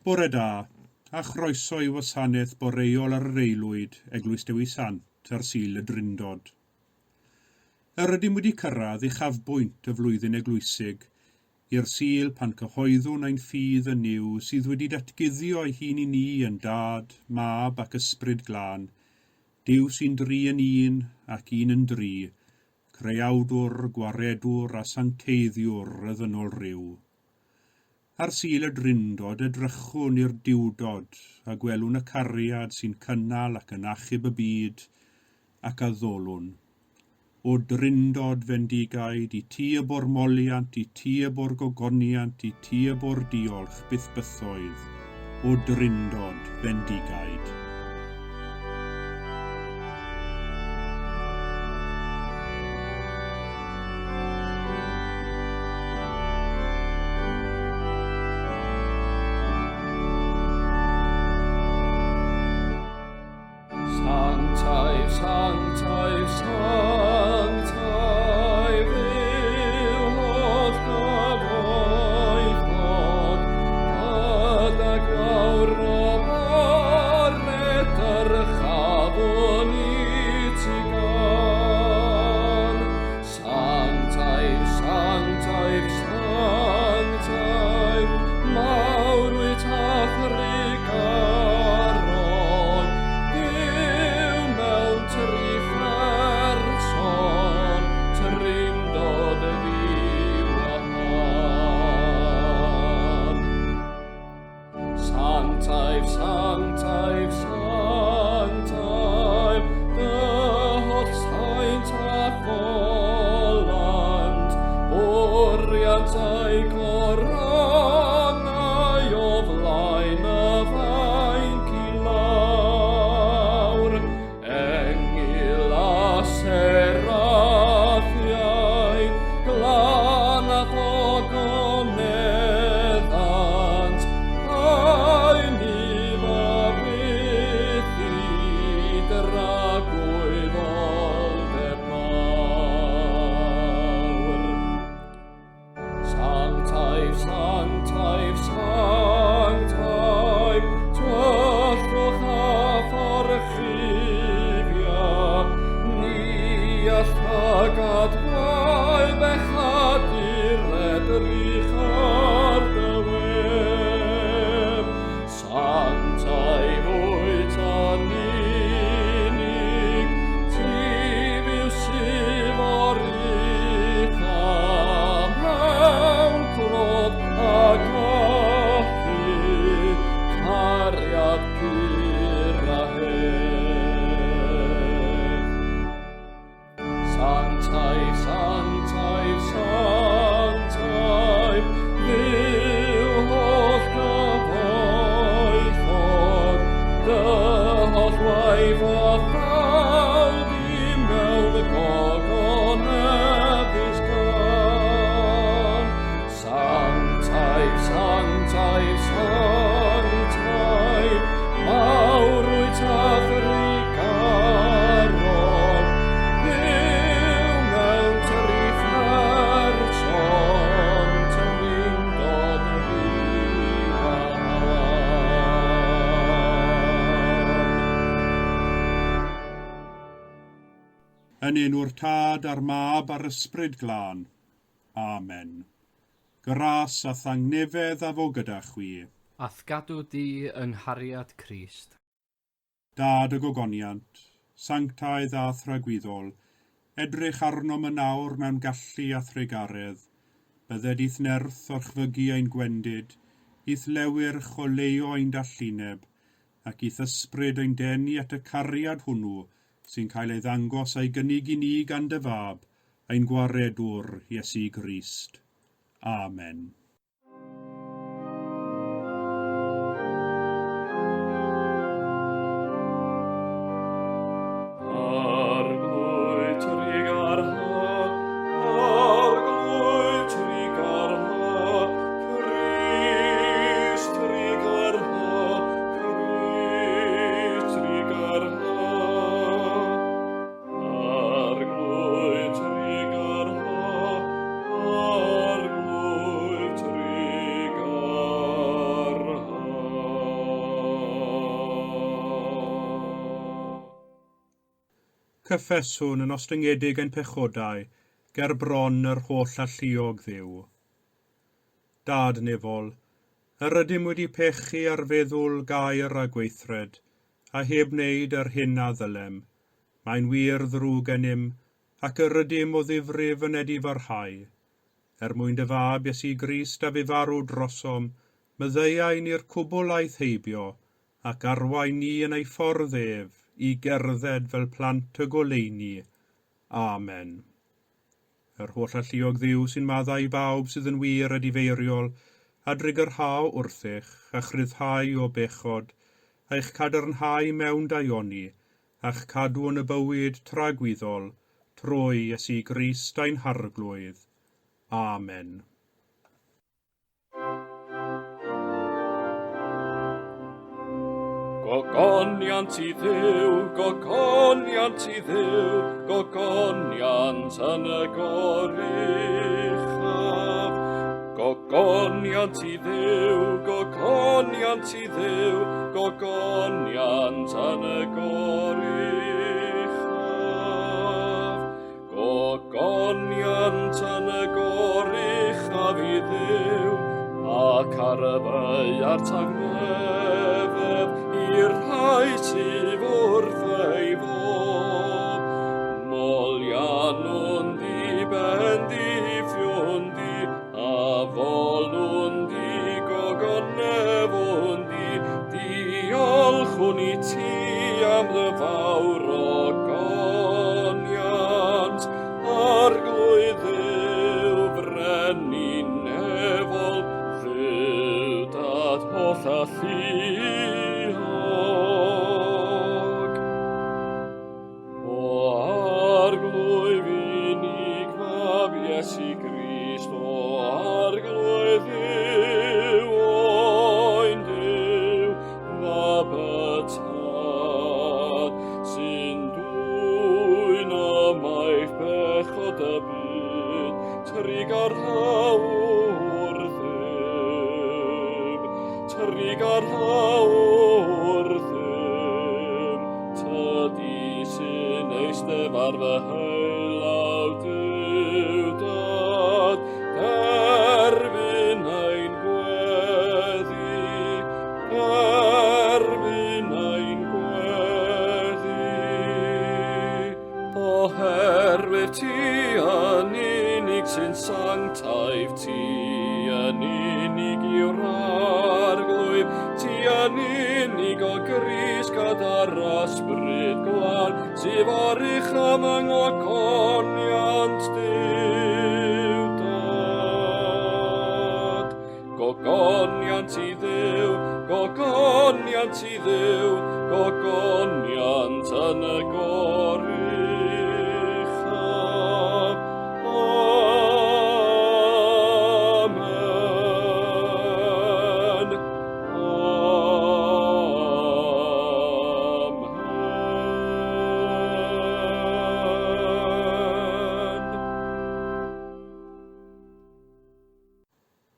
Bore da, a chroeso i wasanaeth boreol ar yr Aelwyd, Eglwys Dewi Sant, ar Sul y Drindod. Yr ydym wedi cyrraedd uchafbwynt y flwyddyn eglwysig, i'r Sul pan cyhoeddwn ein ffydd yn Nuw sydd wedi datguddio ei hun i ni yn Dad, Mab ac Ysbryd Glân, Duw sy'n dri yn un ac un yn dri, Creawdwr, Gwaredwr a Sancteiddiwr y ddynol ryw. Ar Sul y Drindod edrychwn i'r Duwdod a gwelwn y cariad sy'n cynnal ac yn achub y byd, ac addolwn. O Drindod fendigaid, i ti y bo'r moliant, i ti y bo'r gogoniant, i ti y bo'r diolch byth bythoedd, o Drindod fendigaid. Sanctaidd, sanctaidd, sanctaidd yw holl gyfoethog, gyda gwawr o bore dyrchafwn i ti gan. Sanctaidd, sanctaidd, sanctaidd, mawr wyt a thrugarog, Duw mewn tri pherson, trindod ddiwahân. Sanctaidd, sanctaidd, sanctaidd, dy holl saint a ffolant, bwriant a'i coronau o flaen y fainc i lawr. Engyl a seraffiaid, glân a thogoneddant, a'i nif a byth i dragwyddoldeb mawr. Sanctaidd, sanctaidd, sanctaidd, tyllwch a phorchuddia, ni all llygad gwael bechadur edrych ar dy wedd. Sanctaidd wyt yn unig, ti fyw sydd o'r ucha, mewn clod a gallu, cariad pur a hedd. Sanctaidd, sanctaidd, sanctaidd, Dduw holl gyfoethog, dy holl waith a thaw di mewn gogoneddus gan. Sanctaidd, sanctaidd, sanctaidd, mawr wyt a thrugarog, Duw mewn tri pherson, trindod ddiwahân. Yn enw'r Tad a'r Mab a'r Ysbryd Glân. Amen. Gras a thangnefedd a fo gyda chwi. A'th gadw di yng nghariad Crist. Dad y gogoniant, sanctaidd a thragwyddol, edrych arnom yn awr mewn gallu a thrugaredd, bydded i'th nerth orchfygu ein gwendid, i'th lewyrch oleuo ein dallineb, ac i'th ysbryd ein denu at y cariad hwnnw sy'n cael ei ddangos a'i gynnig i ni gan dy Fab, ein Gwaredwr, Iesu Grist. Amen. Arglwydd trugarha, Arglwydd trugarha, Crist trugarha, Crist trugarha. Arglwydd trugarha, Arglwydd Cyffeswn yn ostyngedig ein pechodau ger bron yr holl alluog Dduw. Dad nefol, yr ydym wedi pechu ar feddwl, gair a gweithred, a heb wneud yr hyn a ddylem. Mae'n wir ddrwg gennym, ac yr ydym o ddifrif yn edifarhau. Er mwyn dy fab Iesu Grist a fu farw drosom, maddeuai ni'r cwbl aeth heibio, ac arwain ni yn ei ffordd ef, i gerdded fel plant y goleuni. Amen. Yr holl alluog Dduw sy'n maddau i bawb sydd yn wir edifeiriol, a drigyrhau wrthych, a'ch rhyddhau o bechod, a'ch cadarnhau mewn daioni, a'ch cadw yn y bywyd tragwyddol, trwy Iesu Grist ein Harglwydd. Amen. Gogoniant i Dduw, gogoniant i Dduw, gogoniant yn y goruchaf. Gogoniant i Dduw, gogoniant i Dduw, gogoniant yn y goruchaf. Gogoniant yn y goruchaf i Dduw, ac ar y ddaear tangnefedd i'r rhai sydd wrth ei fodd. Moliannwn di, bendithiwn di, a folwn di, gogonefwn di, diolchwn i ti am dy fawr ogoniant, Arglwydd Dduw, Brenin nefol, Dduw Dad holl alluog. O Arglwydd unig Fab Iesu Grist, o Arglwydd Dduw, Oen Duw, Fab y Tad, sy'n dwyn ymaith bechod y byd, trugarhau wrthym, trugarhau wrthym, tydi sy'n eistedd ar fy heulaw Duw Dad, derbyn ein gweddi, Derbyn ein gweddi, oherwydd ti yn unig sy'n sanctaidd, ti yn unig yw'r Arglwydd, ti yn unig o Grist gyda'r Ysbryd Glân, sydd oruchaf yng ngogoniant Duw Dad. Gogoniant i Dduw, gogoniant i Dduw, gogoniant yn y goruchaf. Amen. Amen.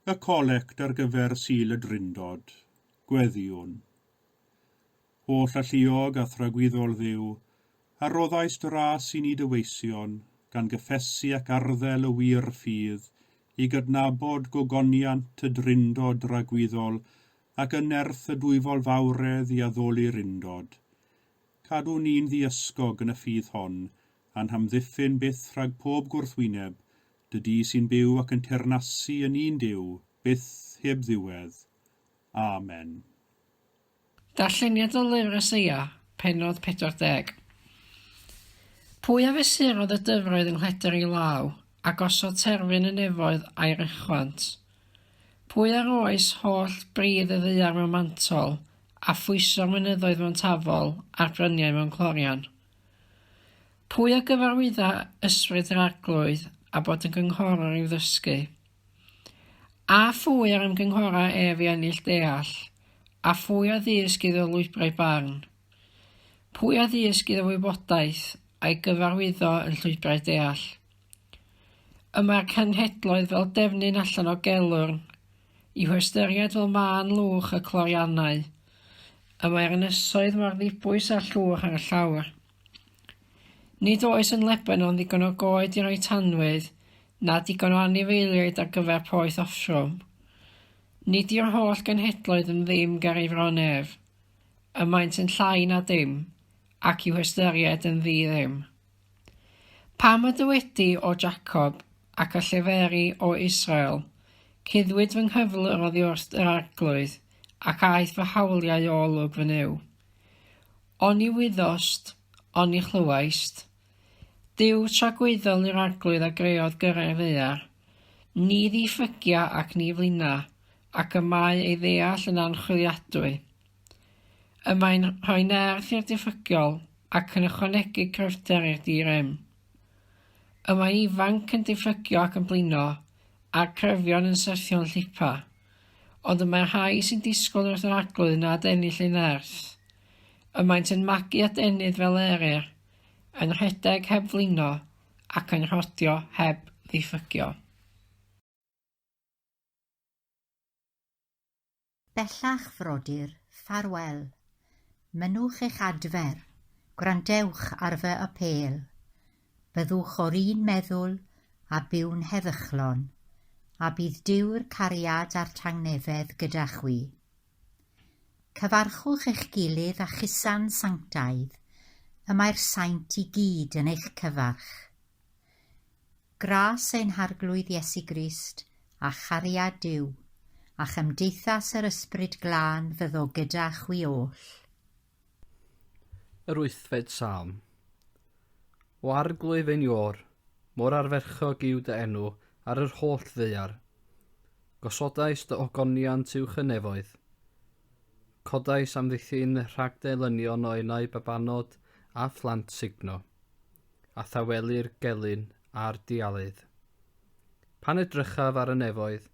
Y colect ar gyfer Sul y Drindod. Gweddïwn. Holl alluog a thragwyddol Dduw, a roddaist ras i ni dy weision, gan gyffesu ac arddel y wir ffydd, i gydnabod gogoniant y Drindod dragwyddol ac yn nerth y dwyfol fawredd i addoli'r Undod. Cadw ni'n ddiysgog yn y ffydd hon, a'n hamddiffyn byth rhag pob gwrthwyneb, Dy di sy'n byw ac yn teyrnasu yn un Duw, byth heb ddiwedd. Amen. Darlleniad o Lyfr Eseia, pennod 40. Pwy a fesurodd y dyfroedd yng nghledr ei law, a gosod terfyn y nefoedd a'i rychwant? Pwy a roes holl bridd y ddaear mewn mantol, a phwyso'r mynyddoedd mewn tafol, a'r bryniau mewn clorian? Pwy a gyfarwydda ysbryd yr Arglwydd a bod yn gynghorwr i'w ddysgu? A phwy a'r ymgynghora ef i ennill deall? A phwy a ddysg iddo lwybrau barn? Pwy a ddysg iddo wybodaeth, a'i gyfarwyddo yn llwybrau deall? Y mae'r cenhedloedd fel defnyn allan o gelwrn, i'w hystyried fel mân lwch y cloriannau. Y mae'r ynysoedd mor ddibwys â llwch ar y llawr. Nid oes yn Lebanon ddigon o goed i roi tanwydd, na digon o anifeiliaid ar gyfer poeth offrwm. Nid yw'r holl genhedloedd yn ddim ger ei fron ef. Y maent yn llai na dim, ac i'w hystyried yn ddi-ddim. Pam y dywedi, O Jacob, ac y lleferi, O Israel, Cuddwyd fy nghyflwr oddi wrth yr Arglwydd, ac aeth fy hawliau o olwg fy Nuw. Oni wyddost, oni chlywaist? Duw tragwyddol yw'r Arglwydd a greodd gyrrau'r ddaear. Ni ddiffygia ac ni flina, ac y mae ei ddeall yn anchwiliadwy. Y mae'n rhoi nerth i'r diffygiol ac yn ychwanegu cryfder i'r di-rym. Y mae ifanc yn diffygio ac yn blino, a'r cryfion yn syrthio'n llipa. Ond y mae'r rhai sy'n disgwyl wrth yr Arglwydd yn adennill eu nerth. Y maent yn magu adenydd fel eryr, yn rhedeg heb flino, ac yn rhodio heb ddiffygio. Bellach, frodyr, ffarwel. Mynnwch eich adfer, gwrandewch ar fy apêl. Byddwch o'r un meddwl a byw'n heddychlon, a bydd Duw'r cariad a'r tangnefedd gyda chwi. Cyfarchwch eich gilydd â chusan sanctaidd, y mae'r saint i gyd yn eich cyfarch. Gras ein Harglwydd Iesu Grist, a chariad Duw, a chymdeithas yr Ysbryd Glân fyddo gyda chwi oll. Yr wythfed Salm. O Arglwydd ein Iôr, mor arferchog yw dy enw ar yr holl ddaear. Gosodais dy ogoniant uwch y nefoedd. Codais amddiffyn rhag dy elynion o enau babanod a phlant sugno. a thawelu'r gelyn a'r dialydd. Pan edrychaf ar y nefoedd,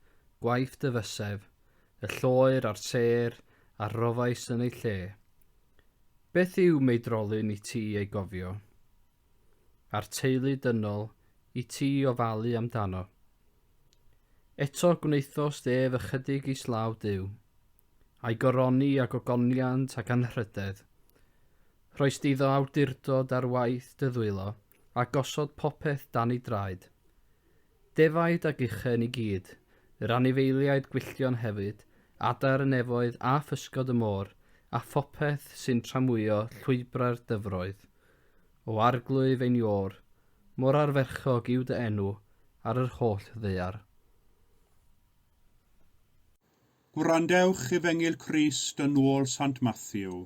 gwaith dy fysef, y lloer a'r sêr a rofais yn eu lle. Beth yw meidrolyn i ti ei gofio? A'r teulu dynol i ti ofalu amdano? Eto gwnaethost ef ychydig islaw Duw, a'i goroni ag ogoniant ac anrhydedd. Rhoist iddo awdurdod ar waith dy ddwylo, a gosod popeth dan ei draed. Defaid ac uchen i gyd, yr anifeiliaid gwylltion hefyd, adar y nefoedd a physgod y môr, a phopeth sy'n tramwyo llwybrau'r dyfroedd. O Arglwydd ein Iôr, mor arferchog yw dy enw ar yr holl ddaear. Gwrandewch Efengyl Crist yn ôl Sant Mathew.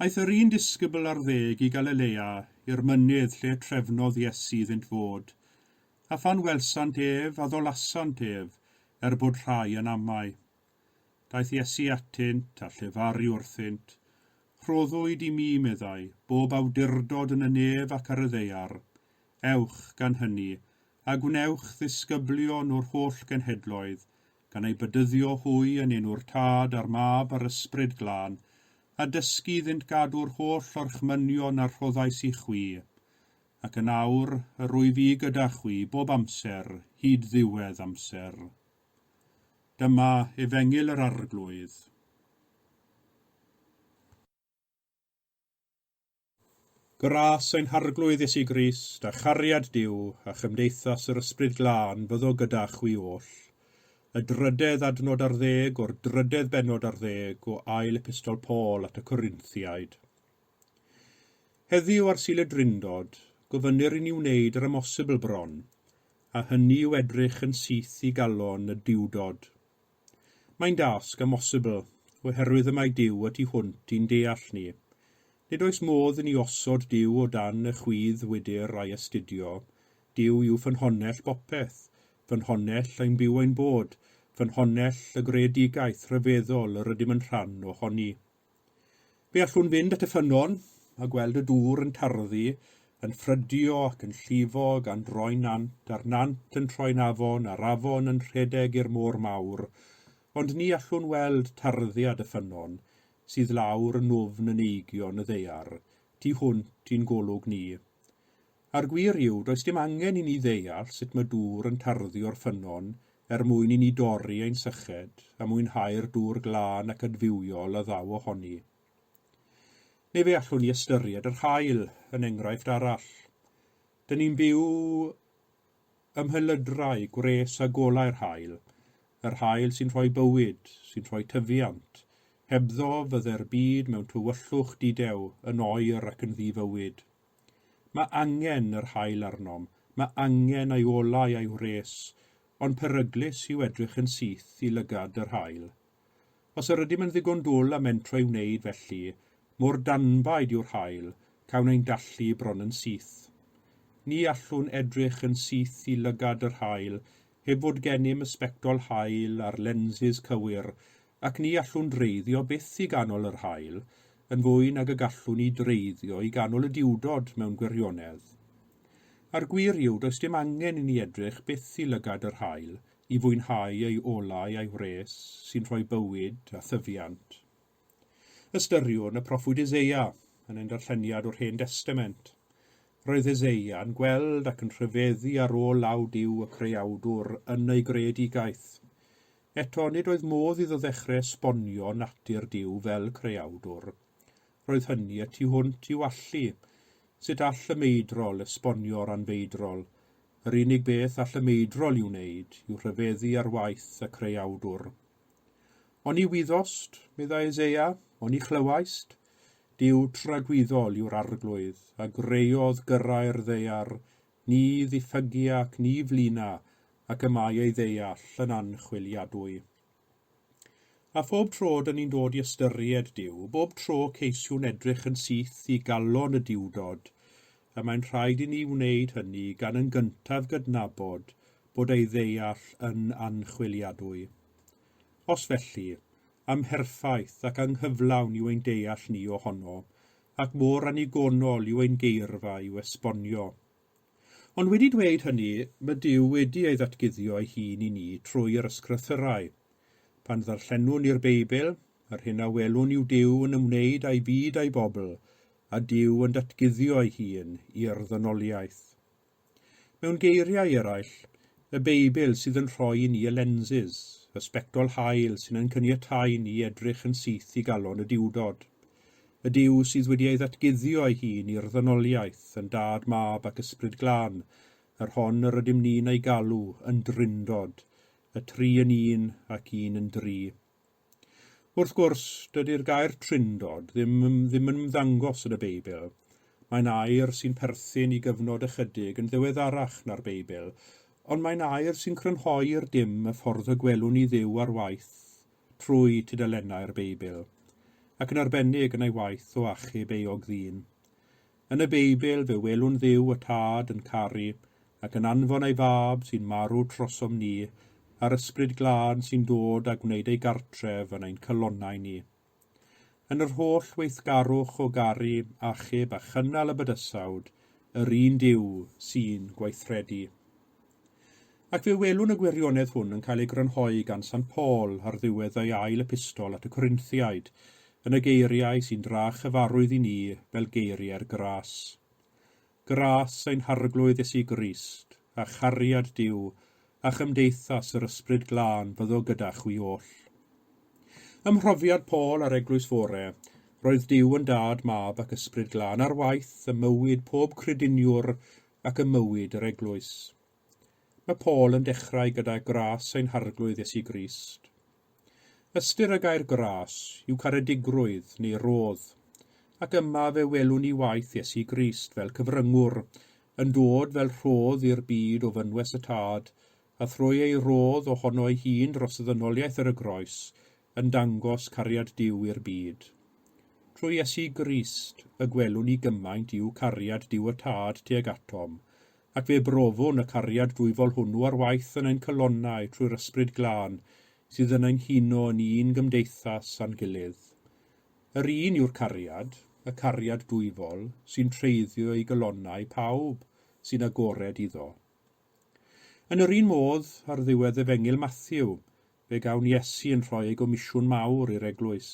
Aeth yr un disgybl ar ddeg i Galilea, i'r mynydd lle trefnodd Iesu iddynt fod, a phan welsant ef, addolasant ef, er bod rhai yn amau. Daeth Iesu atynt, a llefaru wrthynt, Rhoddwyd i mi, meddai, bob awdurdod yn y nef ac ar y ddaear. Ewch, gan hynny, a gwnewch ddisgyblion o'r holl genhedloedd, gan eu bedyddio hwy yn enw'r Tad a'r Mab a'r Ysbryd Glân, a dysgu iddynt gadw'r holl orchmynion a rhoddais i chwi. Ac yn awr, yr wyf i gyda chwi bob amser, hyd ddiwedd amser. Dyma Efengyl yr Arglwydd. Gras ein Harglwydd Iesu Grist, a chariad Duw, a chymdeithas yr Ysbryd Glân fyddo gyda chwi oll. Y drydedd adnod ar ddeg o'r drydedd bennod ar ddeg o Ail Epistol Paul at y Corinthiaid. Heddiw ar Sul y Drindod, gofynnir i ni wneud yr amhosibl bron, a hynny yw edrych yn syth i galon y Duwdod. Mae'n dasg amhosibl, oherwydd y mae Duw y tu hwnt i'n deall ni. Nid oes modd i ni osod Duw o dan y chwydd wydr a'i astudio. Duw yw ffynhonnell bopeth, ffynhonnell ein byw ein bod, ffynhonnell y greadigaeth rhyfeddol yr ydym yn rhan ohoni. Fe allwn fynd at y ffynnon a gweld y dŵr yn tarddu, yn ffrydio ac yn llifo gan droi'n nant, a'r nant yn troi'n afon, a'r afon yn rhedeg i'r môr mawr. Ond ni allwn weld tarddiad y ffynnon, sydd lawr yn nwfn yn eigion y ddaear, tu hwnt i'n golwg ni. A'r gwir yw, does dim angen i ni ddeall sut mae dŵr yn tarddu o'r ffynnon er mwyn i ni dorri ein syched a mwynhau'r dŵr glân ac adfywiol a ddaw ohoni. Neu fe allwn ni ystyried yr haul yn enghraifft arall. Dyn ni'n byw ym mhelydrau gwres a golau'r haul, yr haul sy'n rhoi bywyd, sy'n rhoi tyfiant. Hebddo fydde'r byd mewn tywyllwch didew, yn oer ac yn ddi-fywyd. Mae angen yr haul arnom, mae angen ei olau a'i wres, ond peryglus yw edrych yn syth i lygad yr haul. Os yr ydym yn ddigon dwl a mentro i wneud felly, mor danbaid yw'r haul, cawn ein dallu bron yn syth. Ni allwn edrych yn syth i lygad yr haul heb fod gennym y sbectol haul a'r lenses cywir, ac ni allwn dreiddio byth i ganol yr haul, yn fwy nag y gallwn ni dreiddio i ganol y duwdod mewn gwirionedd. A'r gwir yw, does dim angen i ni edrych byth i lygad yr haul, i fwynhau ei olau a'i wres sy'n rhoi bywyd a thyfiant. Ystyriwn y proffwyd Eseia yn ein darlleniad o'r Hen Destament. Roedd Eseia yn gweld ac yn rhyfeddu ar ôl law Duw y Creawdwr yn ei greadigaeth. Eto, nid oedd modd iddo ddechrau esbonio natur Duw fel Creawdwr. Roedd hynny y tu hwnt i'w allu. Sut all y meidrol esbonio'r anfeidrol? Yr unig beth all y meidrol i'w wneud yw rhyfeddu ar waith y Creawdwr. Oni wyddost, meddai Eseia, oni chlywaist? Duw tragwyddol yw'r Arglwydd, a greodd gyrrau'r ddaear, ni ddiffygia ac ni flina, ac y mae ei ddeall yn anchwiliadwy. A phob tro dyn ni'n dod i ystyried Duw, bob tro ceisiwn edrych yn syth i galon y Duwdod, y mae'n rhaid i ni wneud hynny gan yn gyntaf gydnabod bod ei ddeall yn anchwiliadwy. Os felly, amherffaith ac anghyflawn yw ein deall ni ohono, ac mor annigonol yw ein geirfa i'w esbonio. Ond wedi dweud hynny, mae Duw wedi ei ddatguddio ei hun i ni trwy yr Ysgrythurau. Pan ddarllenwn ni'r Beibl, yr hyn a welwn yw Duw yn ymwneud â'i fyd a'i bobl, a Duw yn datguddio ei hun i'r ddynoliaeth. Mewn geiriau eraill, y Beibl sydd yn rhoi i ni y lenses, y sbectol haul sy'n ein caniatáu ni edrych yn syth i galon y Duwdod. Y Duw sydd wedi ei ddatguddio ei hun i'r ddynoliaeth, yn Dad, Mab ac Ysbryd Glân, yr hon yr ydym ni'n ei galw yn Drindod, y tri yn un ac un yn dri. Wrth gwrs, dydy'r gair Trindod ddim, ddim yn ymddangos yn y Beibl. Mae'n air sy'n perthyn i gyfnod ychydig yn ddiweddarach na'r Beibl, ond mae'n air sy'n crynhoi i'r dim y ffordd y gwelwn ni Dduw ar waith trwy tudalennau'r Beibl, ac yn arbennig yn ei waith o achub euog ddyn. Yn y Beibl fe welwn Dduw y Tad yn caru ac yn anfon ei Fab sy'n marw trosom ni, a'r Ysbryd Glân sy'n dod a gwneud ei gartref yn ein calonnau ni. Yn yr holl weithgarwch o garu, achub a chynnal y bydysawd, yr un Duw sy'n gweithredu. Ac fe welwn y gwirionedd hwn yn cael ei grynhoi gan Sant Paul ar ddiwedd ei ail epistol at y Corinthiaid, yn y geiriau sy'n dra chyfarwydd i ni fel geiriau'r gras. Gras ein Harglwydd Iesu Grist, a chariad Duw, a chymdeithas yr Ysbryd Glân fyddo gyda chwi oll. Ym mhrofiad Paul a'r Eglwys Fore, roedd Duw yn Dad, Mab ac Ysbryd Glân ar waith ym mywyd pob crediniwr ac ym mywyd yr eglwys. Mae Paul yn dechrau gyda gras ein Harglwydd Iesu Grist. Ystyr y gair gras yw caredigrwydd neu rodd, ac yma fe welwn ni waith Iesu Grist fel cyfryngwr, yn dod fel rhodd i'r byd o fynwes y Tad, a thrwy ei rodd ohono ei hun dros y ddynoliaeth ar y groes, yn dangos cariad Duw i'r byd. Trwy Iesu Grist y gwelwn ni gymaint yw cariad Duw y Tad tuag atom, ac fe brofwn y cariad dwyfol hwnnw ar waith yn ein calonnau trwy'r Ysbryd Glân sydd yn ein huno yn un gymdeithas â'n gilydd. Yr un yw'r cariad, y cariad dwyfol, sy'n treiddio i galonnau pawb sy'n agored iddo. Yn yr un modd, ar ddiwedd Efengyl Mathew, fe gawn Iesu yn rhoi ei gomisiwn mawr i'r eglwys.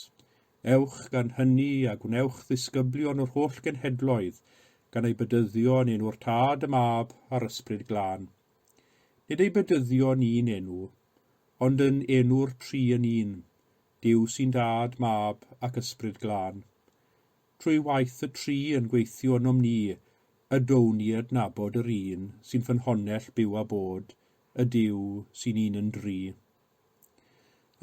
Ewch gan hynny a gwnewch ddisgyblion o'r holl genhedloedd, gan eu bedyddio yn enw'r Tad, y Mab, a'r Ysbryd Glân. Nid eu bedyddio yn un enw, ond yn enw'r tri yn un, Duw sy'n Dad, Mab, ac Ysbryd Glân. Trwy waith y tri yn gweithio ynom ni, y down ni adnabod yr un sy'n ffynhonnell byw a bod, y Duw sy'n un yn dri.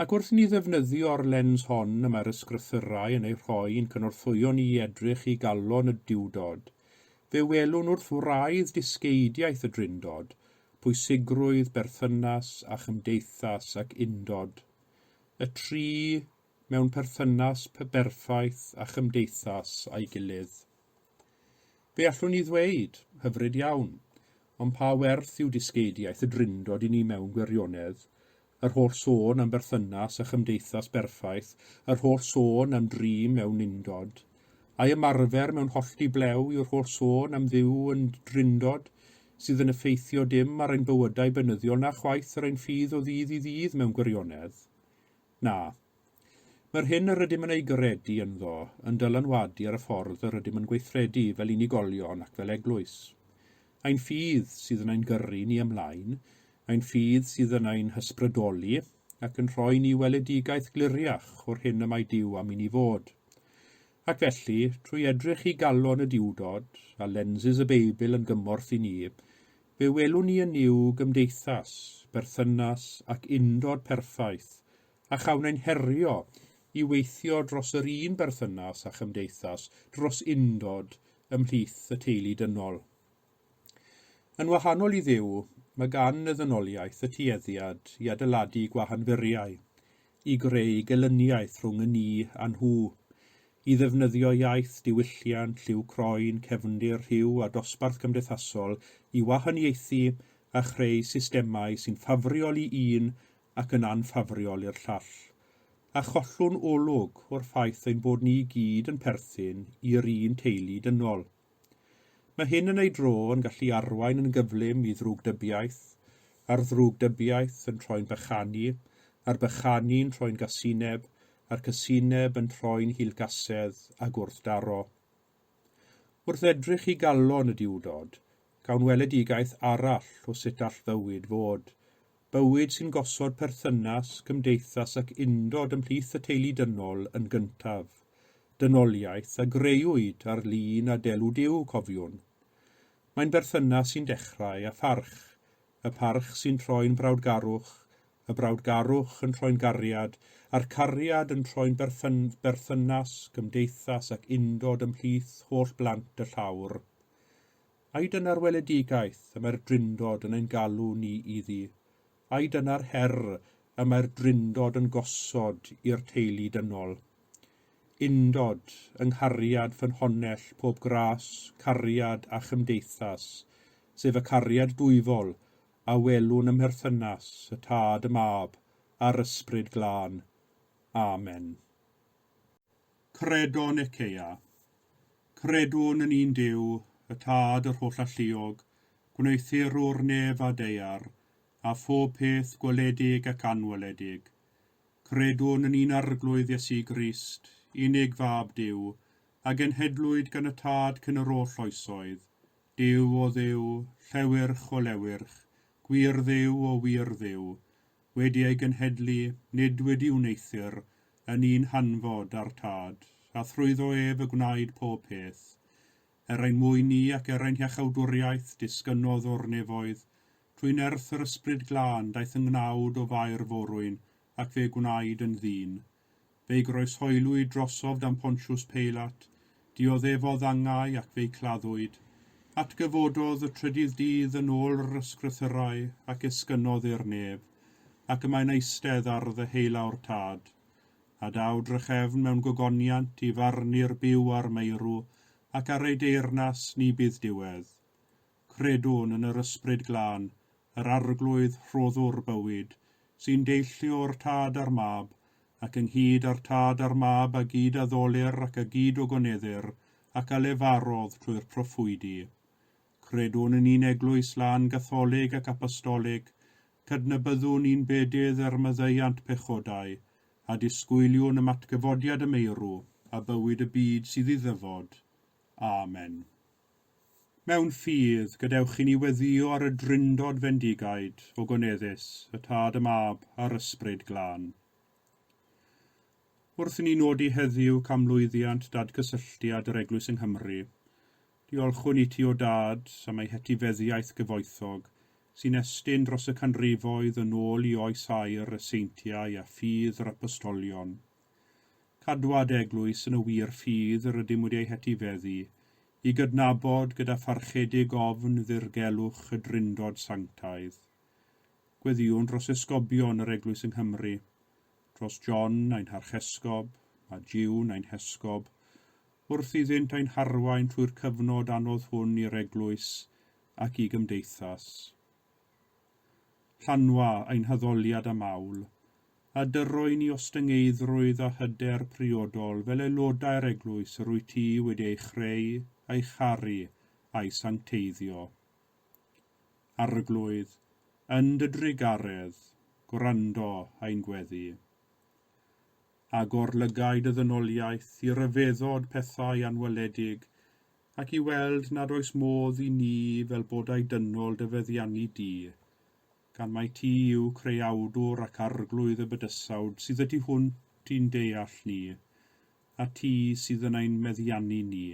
Ac wrth i ni ddefnyddio'r lens hon y mae'r ysgrythurau yn ei rhoi i'n cynorthwyo ni i edrych i galon y Duwdod, fe welwn wrth wraidd dysgeidiaeth y Drindod, pwysigrwydd berthynas a chymdeithas ac undod. Y tri mewn perthynas berffaith a chymdeithas â'i gilydd. Fe allwn ni ddweud, hyfryd iawn, ond pa werth yw dysgeidiaeth y Drindod i ni mewn gwirionedd? Yr holl sôn am berthynas a chymdeithas berffaith, yr holl sôn am dri mewn undod. Ai ymarfer mewn hollti blew yw'r holl sôn am Dduw yn Drindod, sydd yn effeithio dim ar ein bywydau beunyddiol na chwaith ar ein ffydd o ddydd i ddydd mewn gwirionedd? Na. Mae'r hyn yr ydym yn ei gredu ynddo yn dylanwadu ar y ffordd yr ydym yn gweithredu fel unigolion ac fel eglwys. Ein ffydd sydd yn ein gyrru ni ymlaen, ein ffydd sydd yn ein hysbrydoli ac yn rhoi ni weledigaeth gliriach o'r hyn y mae Duw am i ni fod. Ac felly, trwy edrych i galon y Duwdod, a lenses y Beibl yn gymorth i ni, Fe welwn ni yn Nuw gymdeithas, berthynas ac undod perffaith, a chawn ein herio i weithio dros yr un berthynas a chymdeithas, dros undod ymhlith y teulu dynol. Yn wahanol i Dduw, mae gan y ddynoliaeth y tueddiad i adeiladu gwahanfuriau, i greu gelyniaeth rhwng y ni a nhw, i ddefnyddio iaith, diwylliant, lliw croen, cefndir, rhyw a dosbarth cymdeithasol i wahaniaethu a chreu systemau sy'n ffafriol i un ac yn anffafriol i'r llall. A chollwn olwg o'r ffaith ein bod ni i gyd yn perthyn i'r un teulu dynol. Mae hyn yn ei dro yn gallu arwain yn gyflym i ddrwgdybiaeth, a'r ddrwgdybiaeth yn troi'n bychanu, a'r bychanu'n troi'n gasineb, a'r casineb yn troi'n hilgasedd a gwrthdaro. Wrth edrych i galon y Duwdod, cawn weledigaeth arall o sut all fywyd fod, bywyd sy'n gosod perthynas, cymdeithas ac undod ymhlith y teulu dynol yn gyntaf. Dynoliaeth a greuwyd ar lun a delw Duw, cofiwn. Mae'n berthynas sy'n dechrau â pharch, y parch sy'n troi'n brawdgarwch, y brawdgarwch yn troi'n gariad, a'r cariad yn troi'n berthynas, cymdeithas ac undod ymhlith holl blant y llawr. Ai dyna'r weledigaeth y mae'r Drindod yn ein galw ni iddi? Ai dyna'r her y mae'r Drindod yn gosod i'r teulu dynol? Undod, yng nghariad ffynhonnell pob gras, cariad a chymdeithas, sef y cariad dwyfol a welwn ym mherthynas y Tad, y Mab, a'r Ysbryd Glân. Amen. Credo Nicaea. Credwn yn un Duw, y Tad yr Hollalluog, gwneuthurwr nef a daear, a phob peth gweledig ac anweledig. Credwn yn un Arglwydd Iesu Grist, unig Fab Duw, a genhedlwyd gan y Tad cyn yr oll oesoedd, Duw o Dduw, llewyrch o lewyrch, gwir Dduw o wir Dduw, wedi ei genhedlu, nid wedi wneuthur, yn un hanfod â'r Tad, a thrwyddo ef y gwnaed pob peth. Er ein mwyn ni ac er ein hiachawdwriaeth, disgynnodd o'r nefoedd, trwy nerth yr Ysbryd Glân daeth yng ngnawd o Fair Forwyn, ac fe gwnaed yn ddyn. Fe'i groeshoelwyd drosof dan Pontius Peilat, dioddefodd angau ac fe'i claddwyd. Atgyfododd y trydydd dydd yn ôl yr ysgrythurau ac esgynnodd i'r nef, ac y mae'n eistedd ar ddeheulaw'r Tad. A daw drachefn mewn gogoniant i farnu'r byw a'r meirw, ac ar ei deyrnas ni bydd diwedd. Credwn yn yr Ysbryd Glân, yr Arglwydd rhoddwr bywyd, sy'n deillio o'r Tad a'r Mab, ac ynghyd â'r Tad a'r Mab a gyd-addolir ac a gyd-ogoneddir, ac a lefarodd trwy'r proffwydi. Credwn yn un Eglwys lân Gatholig ac Apostolig, cydnabyddwn un bedydd er maddeuant pechodau, a disgwyliwn am atgyfodiad y meirw a bywyd y byd sydd i ddyfod. Amen. Mewn ffydd, gadewch i ni weddïo ar y Drindod fendigaid, ogoneddus, y Tad, y Mab, a'r Ysbryd Glân. Wrth i ni nodi heddiw canmlwyddiant dadgysylltiad yr Eglwys yng Nghymru, diolchwn i ti o Dad am ei hetifeddiaeth gyfoethog, sy'n estyn dros y canrifoedd yn ôl i oes aur y seintiau a ffydd yr apostolion. Cadwad eglwys yn y wir ffydd yr ydym wedi ei hetifeddu, i gydnabod gyda pharchedig ofn ddirgelwch y Drindod Sanctaidd. Gweddïwn dros esgobion yr Eglwys yng Nghymru, dros John ein harchesgob, a June ein hesgob, wrth iddynt ein harwain trwy'r cyfnod anodd hwn i'r Eglwys ac i gymdeithas. Llanwa ein haddoliad â mawl, a dyroi ni ostyngeiddrwydd a hyder priodol fel aelodau'r Eglwys yr wyt ti wedi ei chreu a'i charu a'i sancteiddio. Arglwydd, yn dy drugaredd, gwrando ein gweddi. Agor lygaid y ddynoliaeth i ryfeddod pethau anweledig ac i weld nad oes modd i ni fel bodau dynol dy feddiannu di, gan mai ti yw Creawdwr ac Arglwydd y bydysawd sydd y tu hwnt i'n deall ni, a ti sydd yn ein meddiannu ni.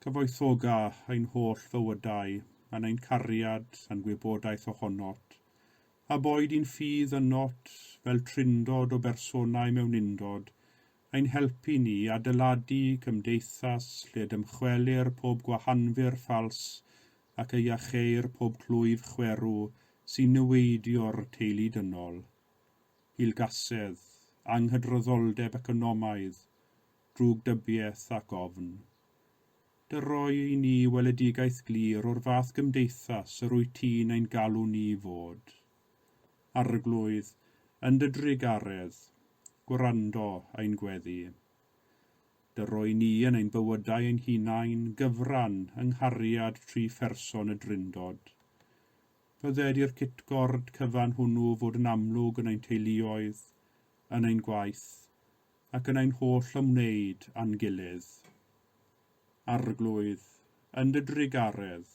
Cyfoethoga ein holl fywydau yn ein cariad a'n gwybodaeth ohonot, a boed i'n ffydd ynot fel trindod o bersonau mewn undod, ein helpu ni i adeiladu cymdeithas lle dymchwelir pob gwahanfur ffals ac y iacheir pob clwyf chwerw sy'n niweidio'r teulu dynol. Hilgasedd, anghydraddoldeb economaidd, drwgdybiaeth ac ofn. Dyroi i ni weledigaeth glir o'r fath gymdeithas yr wyt ti'n ein galw ni i fod. Arglwydd, yn dy drugaredd, gwrando ein gweddi. Dyroi ni yn ein bywydau ein hunain gyfran yng nghariad tri pherson y Drindod. Bydded i'r cytgord cyfan hwnnw fod yn amlwg yn ein teuluoedd, yn ein gwaith, ac yn ein holl ymwneud â'n gilydd. Arglwydd, yn dy drugaredd,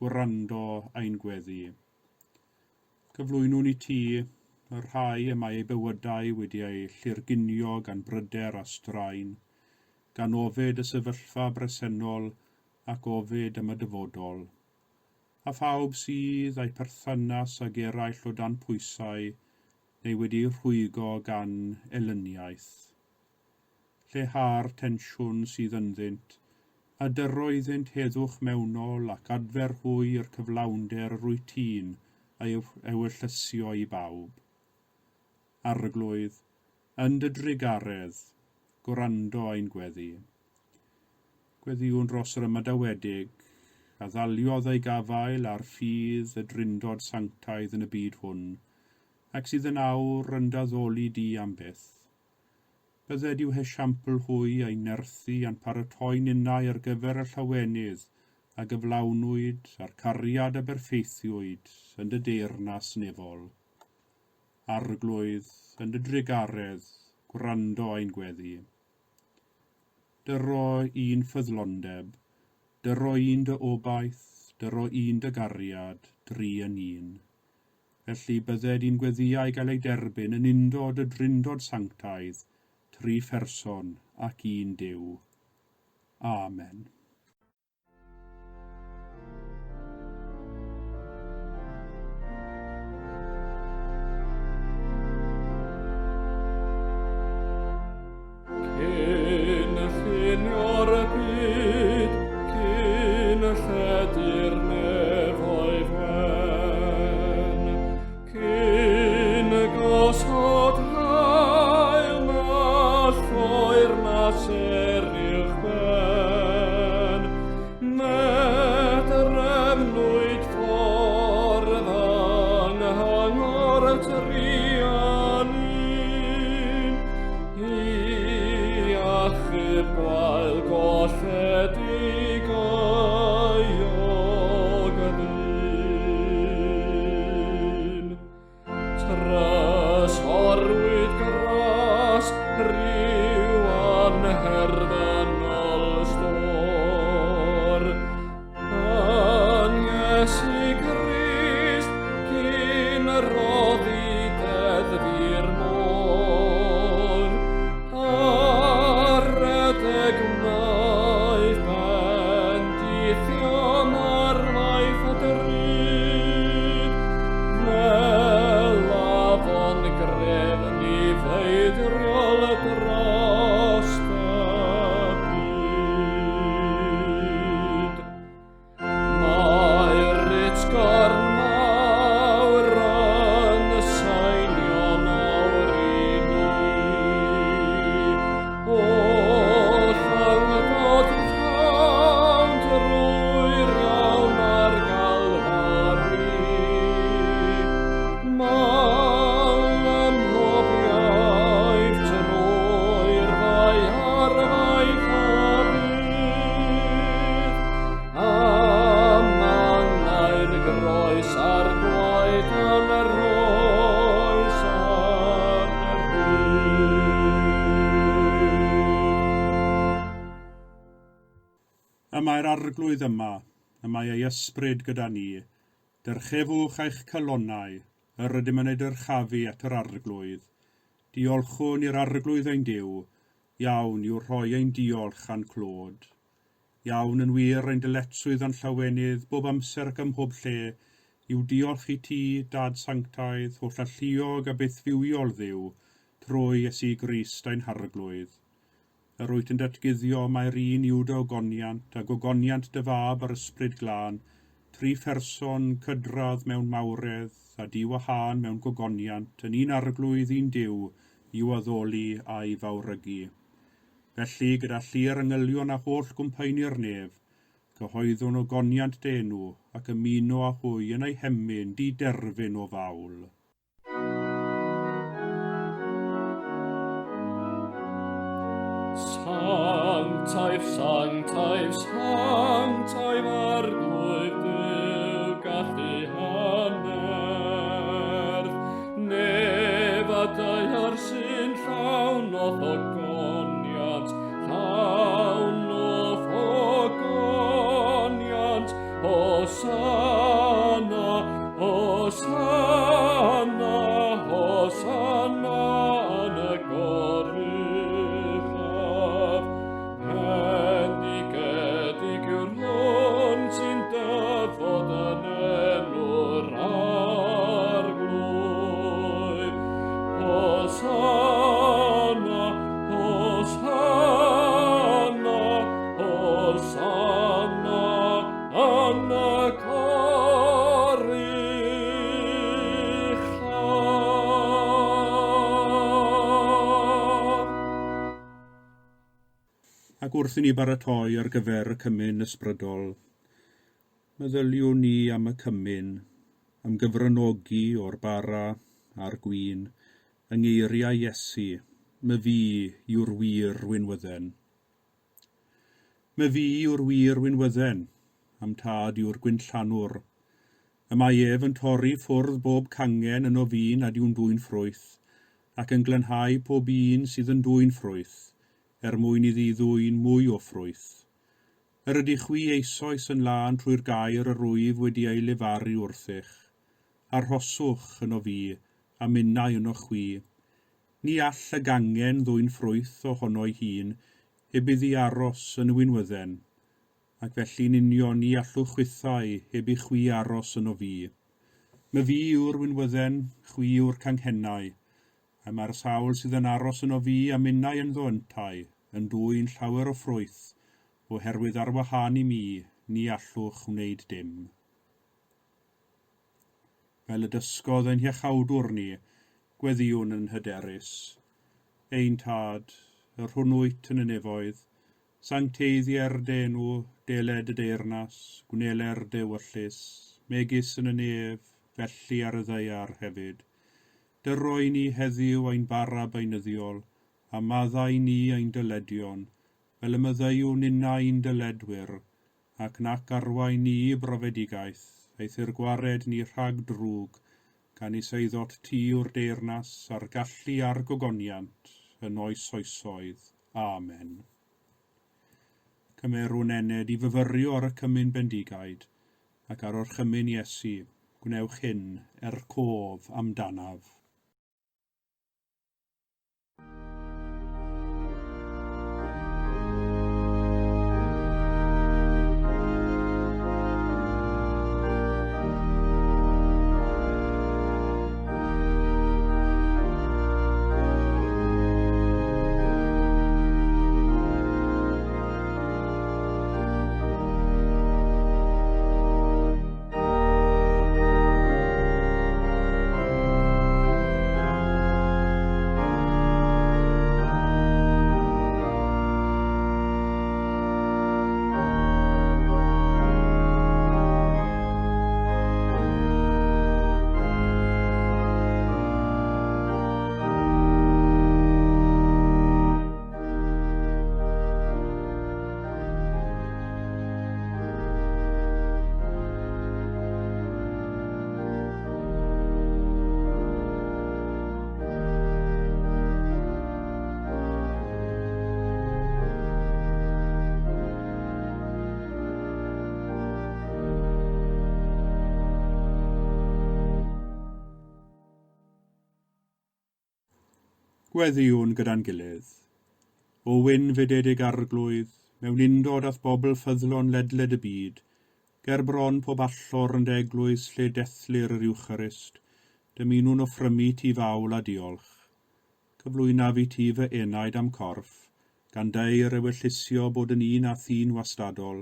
gwrando ein gweddi. Cyflwynwn i ti y rhai y mae eu bywydau wedi eu llurgunio gan bryder a straen, gan ofid y sefyllfa bresennol ac ofid am y dyfodol, a phawb sydd â'u perthynas ag eraill o dan pwysau neu wedi'u rhwygo gan elyniaeth. Lleihau'r tensiwn sydd ynddynt, a dyro iddynt heddwch mewnol ac adfer hwy i'r cyflawnder yr wyt ti'n ei ewyllysio i bawb. Arglwydd, yn dy drugaredd, gwrando ein gweddi. Gweddïwn dros yr ymadawedig, a ddaliodd ei gafael ar ffydd y Drindod Sanctaidd yn y byd hwn, ac sydd yn awr yn d'addoli di am byth. Bydded i'w hesiampl hwy ein nerthu a'n paratoi ninnau ar gyfer y llawenydd a gyflawnwyd a'r cariad a berffeithiwyd yn dy deyrnas nefol. Arglwydd, yn dy drugaredd, gwrando ein gweddi. Dyro un ffyddlondeb, dyro un dy obaith, dyro un dy gariad, dri yn un. Felly bydded i'n gweddïau gael eu derbyn yn undod y Drindod Sanctaidd, tri pherson ac un Duw. Amen. Cyn llunio'r byd, cyn lledu'r nefoedd wen, cyn gosod haul na lloer na ser uwchben, Medremnwyd ffordd anghyngor truan un, i achub gwael golledig euog ddyn. Trysorwyd gras rhyw anherfynol stôr. Yn Iesu Grist cyn roddi deddf i'r môr. Y mae'r Arglwydd yma, y mae ei ysbryd gyda ni. Dyrchefwch eich calonnau, yr ydym yn ei dyrchafu at yr Arglwydd. Diolchwn i'r Arglwydd ein Duw, iawn yw rhoi ein diolch a'n clod. Iawn yn wir ein dyletswydd a'n llawenydd bob amser ac ym mhob lle, yw diolch i ti, Dad Sanctaidd, holl alluog a bythfywiol Dduw, trwy Iesu Grist ein Harglwydd. Yr wyt yn datguddio mai'r un yw dy ogoniant a gogoniant dy Fab a'r Ysbryd Glân, tri pherson cydradd mewn mawredd a diwahân mewn gogoniant, yn un Arglwydd, un Duw, i'w addoli a'i fawrygu. Felly, gyda llu'r angylion a holl gwmpaenu'r nef, cyhoeddwn ogoniant dy enw ac ymuno â hwy yn eu hemyn diderfyn o fawl. Sanctaidd, sanctaidd, sanctaidd Arglwydd Duw, gallu hannerth. Nef a daear sy'n llawn o'th ogoniant, llawn o'th ogoniant, Hosanna, Hosanna, Hosanna yn y goruchaf. Bendigedig yw'r hwn sy'n dyfod yn enw'r Arglwydd. Hosanna, Hosanna, Hosanna yn y goruchaf. Ac wrth i ni baratoi ar gyfer y cymun ysbrydol, meddyliwn ni am y cymun, am gyfranogi o'r bara a'r gwin, yng ngeiriau Iesu, myfi yw'r wir winwydden. Myfi yw'r wir winwydden, a'm tad yw'r gwinllanwr. Y mae ef yn torri ffwrdd bob cangen yno fi nad yw'n dwyn ffrwyth, ac yn glanhau pob un sydd yn dwyn ffrwyth, er mwyn iddi ddwyn mwy o ffrwyth. Yr ydych chwi eisoes yn lân trwy'r gair yr wyf wedi ei lefaru wrthych. Arhoswch yno fi, a minnau yno chwi. Ni all y gangen ddwyn ffrwyth ohono'i hun, heb iddi aros yn y winwydden, ac felly'n union ni allwch chwithau heb i chwi aros yno fi. Myfi yw'r winwydden, chwi yw'r canghennau, a mae'r sawl sydd yn aros yno fi a minnau ynddo yntau, yn dwyn llawer o ffrwyth, oherwydd ar wahân i mi, ni allwch wneud dim. Fel y dysgodd ein hiachawdwr ni, gweddïwn yn hyderus. Ein Tad, yr hwn wyt yn y nefoedd, sancteiddier dy enw, deled y deyrnas, gwneler dy ewyllys, megis yn y nef, felly ar y ddaear hefyd. Dyroi ni heddiw ein bara beunyddiol, a maddau ni ein dyledion, fel y maddeuwn ninnau i'n dyledwyr, ac nac arwain ni i brofedigaeth, eithr gwared ni rhag drwg, gan is eiddot ti yw'r deyrnas a'r gallu a'r gogoniant yn oes oesoedd. Amen. Cymerwn ened i fyfyrio ar y cymun bendigaid ac ar orchymyn Iesu, gwnewch hyn er cof amdanaf. Gweddïwn gyda'n gilydd. O wyn fededig arglwydd, mewn undod â'th bobl ffyddlon ledled y byd, ger bron pob allor yn dy eglwys lle dethlir yr Iwcharist, dymunwn offrymu ti fawl a diolch. Cyflwynaf i ti fy enaid a'm corff, gan deir ewyllysio bod yn un â thi'n wastadol.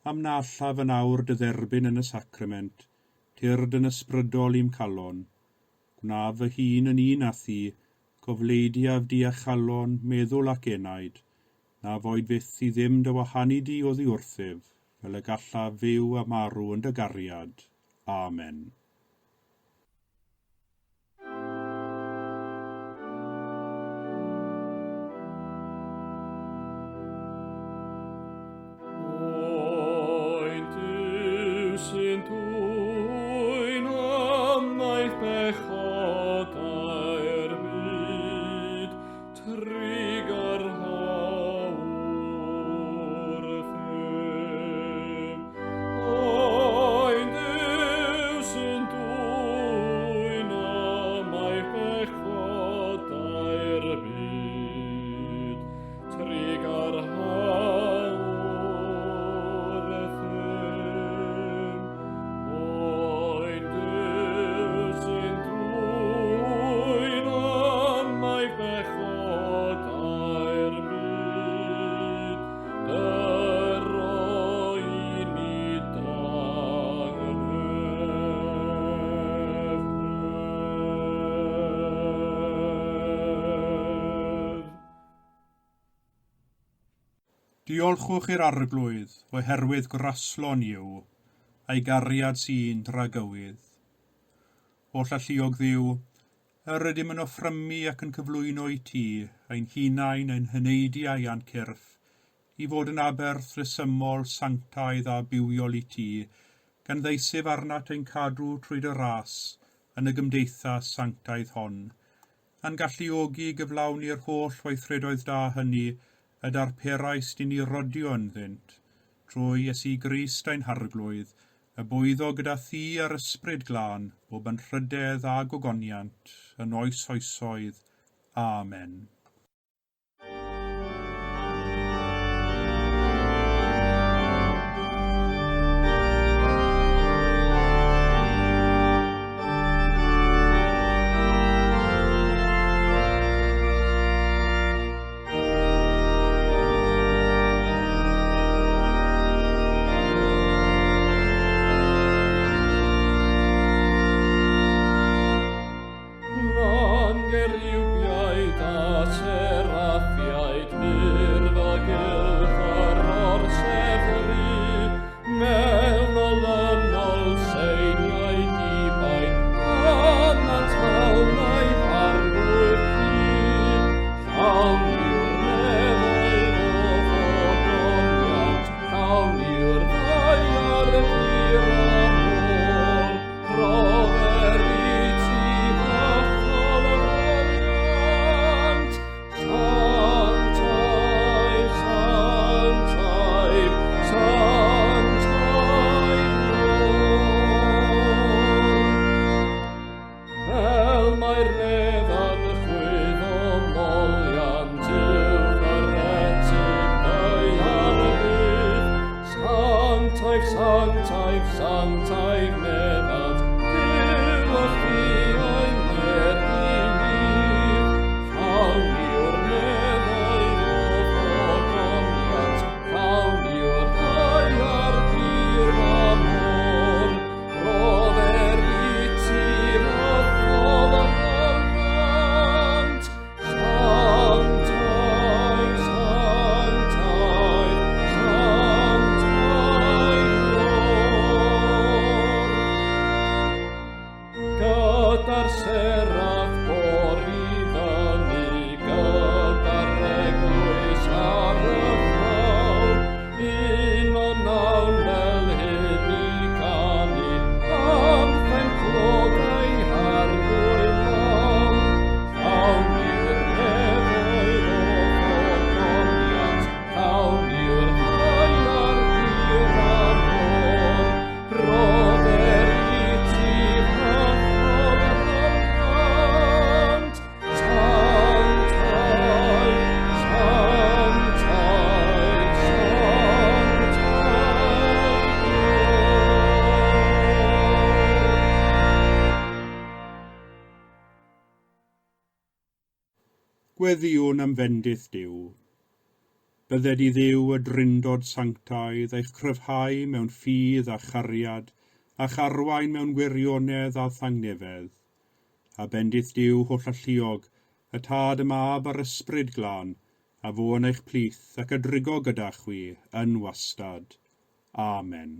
Am na allaf yn awr dy dderbyn yn y sacrament, tyrd yn ysbrydol i'm calon. Gwnaf fy hun yn un â thi, cofleidiaf di â chalon, meddwl ac enaid, na foed fyth i ddim dy wahanu di oddi wrthyf, fel y gallaf fyw a marw yn dy gariad. Amen. Oen Duw sy'n dwyn ymaith bechodau'r byd, trugarha wrthym. Oen Duw sy'n dwyn ymaith bechodau'r byd, trugarha wrthym. Oen Duw sy'n dwyn ymaith bechodau'r byd, dyro i ni dangnefedd. Diolchwch i'r Arglwydd oherwydd graslon yw, a'i gariad sy'n dragywydd. Holl alluog Dduw, yr ydym yn offrymu ac yn cyflwyno i ti, ein hunain, ein heneidiau a'n cyrff, i fod yn aberth rhesymol, sanctaidd a bywiol i ti, gan ddeisef arnat ein cadw trwy dy ras yn y gymdeithas sanctaidd hon, a'n galluogi i gyflawni'r holl weithredoedd da hynny y darperaist i ni rodio ynddynt, trwy Iesu Grist ein Harglwydd, y bwyddo gyda thi a'r Ysbryd Glân, bob yn rhydedd a gogoniant, yn oes oesoedd. Amen. Lan geriwbiaid a seraffiaid mur fel gylch yr orsedd ru, mewn olynol seiniau dibaid, canant fawnau arglwydd ti. Llawn yw'r nefoedd o fogoniant, llawn yw'r ddaear tir a môr, rhodder i ti fathol foliant. Sanctaidd, sanctaidd, sanctaidd. Gweddïwn am fendith Duw. Bydded i Dduw y Drindod Sanctaidd eich cryfhau mewn ffydd a chariad, a'ch arwain mewn gwirionedd a thangnefedd. A bendith Duw hollalluog, y Tad, y Mab a'r Ysbryd Glân, a fo yn eich plith ac a drigo gyda chwi yn wastad. Amen.